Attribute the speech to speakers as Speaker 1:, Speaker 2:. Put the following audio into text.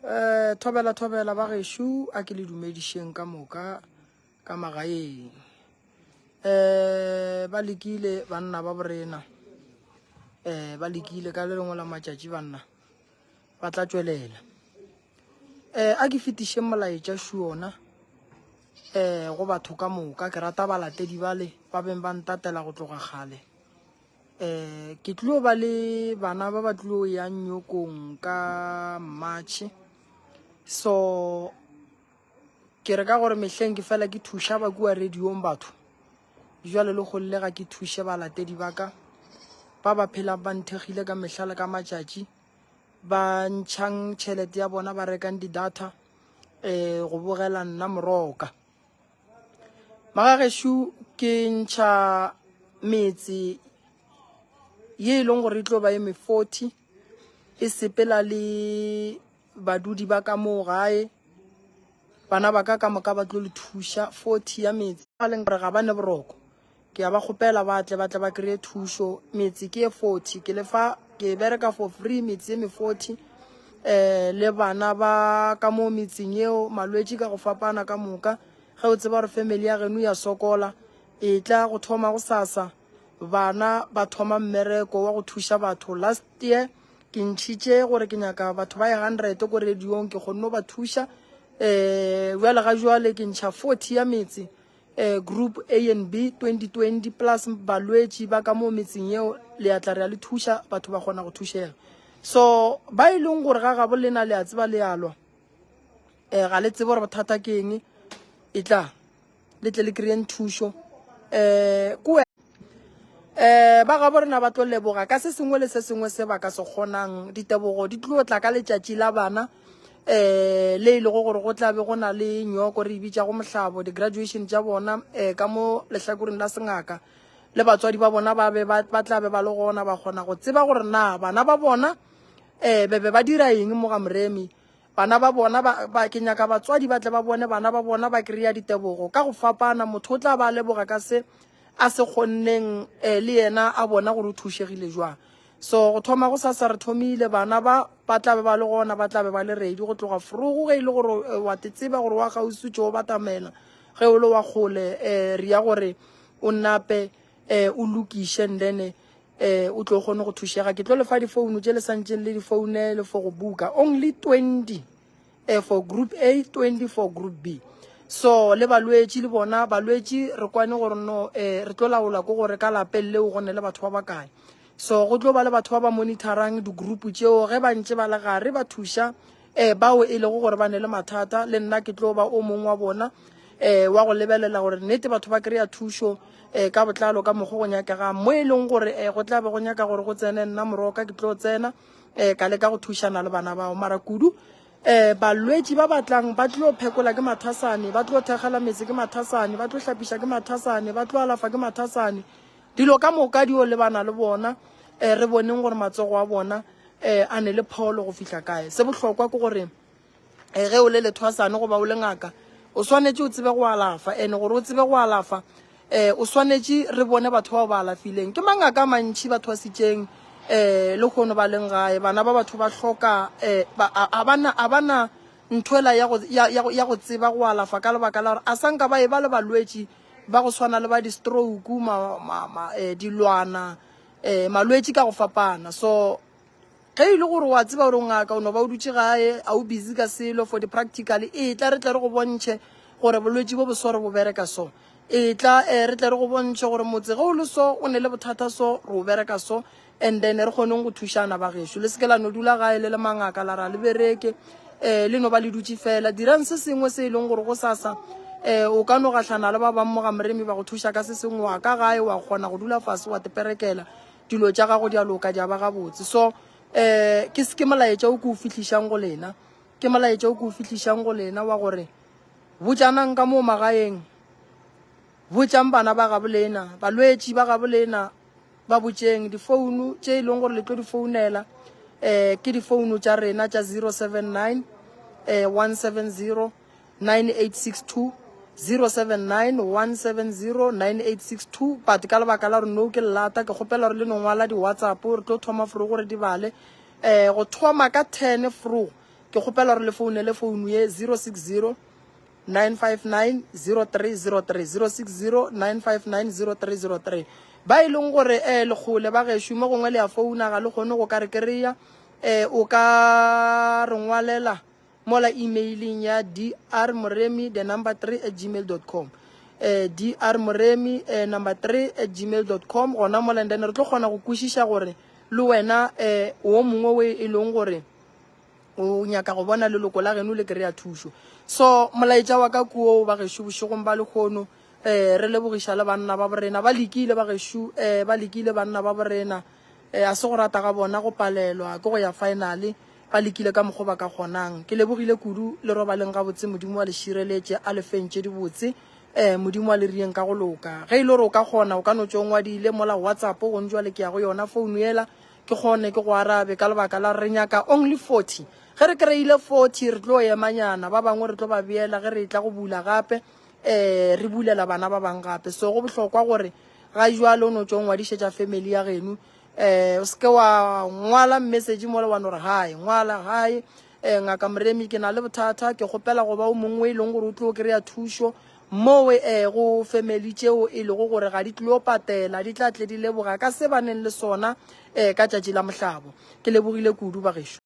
Speaker 1: Eh, thobela thobela ba gešo a ke le dumedišeng ka moka ka magaeng. Eh, ba lekile banna ba borena. Eh, ba lekile ka le lengwe la matšatši banna ba tla tšwelela. Eh, a ke fetišeng molaetša šuona eh go batho ka moka ke rata balatedi bale ba beng ba ntatela go tloga kgale. Um ke tlilo ba le bana ba ba tlilo yang nyokong ka March. So ke re ka gore mehleng ke fela ke thuša ba kua radiong batho. Jwale le golle ga ke thuše balatedi ba ka ba ba phelang ba nthekgile ka mehla le ka matšatši ba ntšhang tšhelete ya bona ba rekang di-data um go bogela nna moroka. Magagešo ke ntšha metse ye e leng gore e tlo ba e me 40 e sepela le badudi ba ka moo gae bana ba ka ka moka ba tlo le thuša 40 ya metse ba leng gore ga ba ne boroko ke a ba kgopela ba tle ba tle ba kry-e thušo metse ke e 40 ke lefa ke bereka for free metse e me 40 eh le bana ba ka mo metseng eo malwetši ka go fapana ka moka ge o tseba gore family ya geno ya sokola e tla go thoma go sasa bana ba thoma mmereko wa go thuša batho last year ke ntšhitše gore ke nyaka batho ba ye 100 ko radiong ke kgonne go ba thuša um bjale ga jwale ke ntšha 40 ya metse eh, group A and B 2020 plus balwetši ba ka mo metseng yeo le atla re a le thuša batho ba kgona go thušega so ba e leng gore ga gabo lena le a tseba le alwa eh, ga le tsebe gore bothata ke eng e tla le tle le kry-eng thušo um ko um ba gabo rena ba tlo leboga ka se sengwe le se sengwe se ba ka se kgonang ditebogo di tlo tla ka letšatši la bana um le e lego gore go tla be go na le nyoko re e bitšago mohlabo di-graduation tša bona um ka mo lehlakoreng la sengaka le batswadi ba bona ba be ba tla be ba le gona ba kgona go tseba gore na bana ba bona um be be ba dira eng mo ga moremi Bana ba bona ba, ba, ke nyaka batswadi ba tle ba bone bana ba bona ba kry-a ditebogo ka go fapana. Motho o tla ba leboga ka se a se kgonneng eh, le yena a bona gore o thušegile jwang. So go thoma go sasa re thomile bana ba ba tla be ba le gona ba tla be ba le ready go tloga forogo ge e le gore eh, wa te tseba gore wa kgauswi tšo o batamela ge o le wa kgole eh, re ya gore o nape eh, o lokiše and then eh o tlo kgone go thušega ke tlo le fa difounu tše le santšeng le difounele for go buka only 20 eh, for group A 20 for group B so le balwetši le bona balwetši re kwane gore no eh, re tlo laola ko gore ka lapeng leo go ne le batho ba bakae so go tlo ba le batho ba ba monitorang di-group tšeo ge ba ntše ba le gare ba thuša um bao e lego gore ba ne le mathata le nna ke tlo ba o mongwe wa bona um wa go lebelela gore nnete batho ba kry-a thušo um ka botlalo ka mokgwa go nyakegang mo e leng gore um go tla be go nyaka gore go tsene nna moroka ke tlo tsena um ka leka go thušana le bana bao mara kudu um balwetši ba batlang ba tlo phekola ke mathasane ba tlo thekgela metse ke mathasane ba tlo hlapiša ke mathasane ba tlo alafa ke mathasane Dilo ka moka di yo lebana le bona, eh, re boneng gore matsogo a bona eh, a ne le pholo go fihla kae. Se bohlokwa ke gore eh, ge o le lethwasane goba o le ngaka, o swanetše o tsebe go alafa, ene gore o tsebe go alafa eh, o swanetše re bone batho bao ba alafileng. Ke mangaka a mantši ba thwasitšeng eh, le kgono ba leng gae, bana ba batho ba hloka eh, ba, a, a bana, a bana ntho ela ya go, ya, ya, ya go tseba go alafa ka lebaka la gore a sanka ba e ba le balwetši ba go swana le ba di-stroke ma, ma, ma, eh, dilwana eh, malwetši ka go fapana so ge e le gore wa tseba gore o ngaka o no ba o dutše gae a o busy ka selo for di-practical e tla re tle re go bontšhe gore bolwetši bo bo so re bo bereka so e tla eh, re tle re go bontšhe gore motse ge o le so o ne le bothata so re o bereka so And then re kgoneng go thušana ba gešo. Le seke la no dula gae le le mangaka la ra le bereke eh le no ba le dutše fela. Dirang se sengwe se e leng gore go sasa eh o ka no gahlana le ba bang mo ga moremi ba go thuša ka se sengwe wa ka gae wa kgona go dula fase wa teperekela dilo tša gago di a loka di a ba gabotse. So eh ke ke molaetša o ke o fihlišang go lena. Ke molaetša o ke o fihlišang go lena wa gore botšanang ka moo magaeng. Botšang bana ba gabo lena, balwetši ba gabo lena Ba botšeng, difounu tše e leng gore le tlo di founela um ke difounu tša rena tša 079 um 170 9862 079 170 9862 but ka lebaka la gore no ke lelata ke kgopela gore le no ngwala di-whatsapp re tlo thoma fro gore di bale um go thoma ka 10 fro. Ke kgopela gore le founele founu ye 060 959 0303, 060 959 0303. Ba e leng gore eh le kgole ba gešo, mo gongwe le a founa ga le kgone go ka re kry-a, eh o ka re ngwalela mola emailing ya drmoremi the number 3 at gmail dot com. Eh drmoremi eh, number 3 at gmail dot com gona mola, and then re tlo kgona go kwešiša gore le wena eh wo mongwe we e leng gore o nyaka go bona leloko la geno le kry-a thušo. So molaetša wa ka kuo ba gešo bošegong ba lekgono, eh re lebogiša le banna ba borena ba lekile ba gešo, eh ba lekile banna ba borena, eh a se go rata ga bona go palelwa ke go ya finale, ba lekile ka mokgo ba ka kgonang. Ke lebogile kudu, le robaleng gabotse, Modimo a le šireletše, a le feng tše dibotse, eh Modimo a le rieng ka go loka. Ge e le gore o ka kgona o ka no tšo ngwadile mola WhatsApp go njwale ke ya go yona founu yela, ke kgone ke go arabe ka lebaka la re nyaka only 40. Ge re kry-ile 40 re tlo emanyana, ba bangwe re tlo ba beela ge re tla go bula gape, eh re bulela bana ba bang gape. So go bohlokwa gore ga jwale o no tšo ngwadišetša family ya geno, eh o seke wa ngwala message mola wa no re hi, ngwala hi, eh Ngaka Moremi ke na le bothata, ke kgopela go ba o mongwe e leng gore o tlo kry-a thušo mowe eh go family tšeo e lego gore ga di tlo patela, di tla tle di leboga ka se ba neng le sona eh ka tšatši la mohlabo. Ke lebogile kudu bagešo.